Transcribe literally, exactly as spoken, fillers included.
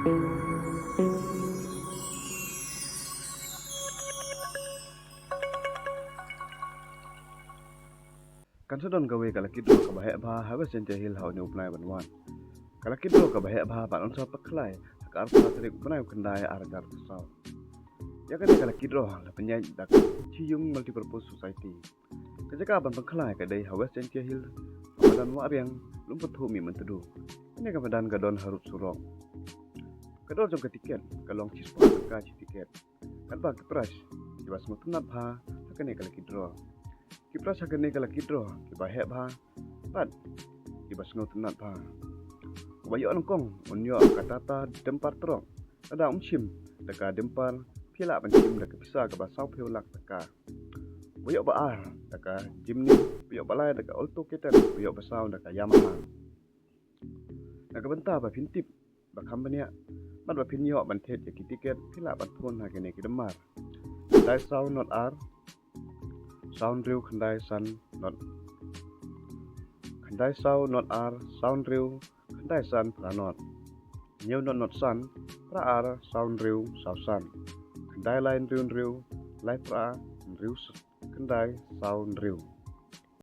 Kan sa don kawei ka lucky draw kaba heh bha ha West Jaintia Hills ha une u bnai ban wan. Ka lucky draw kaba heh bha ban ym sa pynkhlaiñ ha ka arphew tarik u bnai u khyndai ar hajar arphew saw. Ïa kane ka lucky draw la pynïaid da ka Chiyung Multipurpose Society. Ka jaka ban pynkhlaiñ ka dei ha West Jaintia Hills, ha madan Wahriang, Lumpynthuh, Mihmyntdu. Kane ka madan ka don harud surok. Ka dor jong ka tiket ka long shispah tyngka shi tiket. Katba ki prize kiba sngewtynnat bha ha kane ka lucky draw. Ki prize ha kane ka lucky draw kiba heh bha bad kiba sngewtynnat bha. Uba ïoh nyngkong un ïoh ka Tata dumper truck. Lada um shim da ka dumper, phi lah ban shim da ka pisa kaba sawphew lak tyngka. Uba ïoh ba ar da ka Jimny, uba ïoh ba lai da ka Alto K ten, uba ïoh ba saw da ka Yamaha. Na ka bynta ba phin tip ba kham bniah bad ba phin ïoh ban thied ïa ki tiket, phi lah ban phone ha kine ki number: khyndai saw not ar saw hynriew khyndai san not, khyndai saw not ar saw hynriew khyndai san phra not, hynñiew not not san phra ar saw hynriew saw san, khyndai lai hynriew hynriew lai phra hynriew khyndai saw hynriew.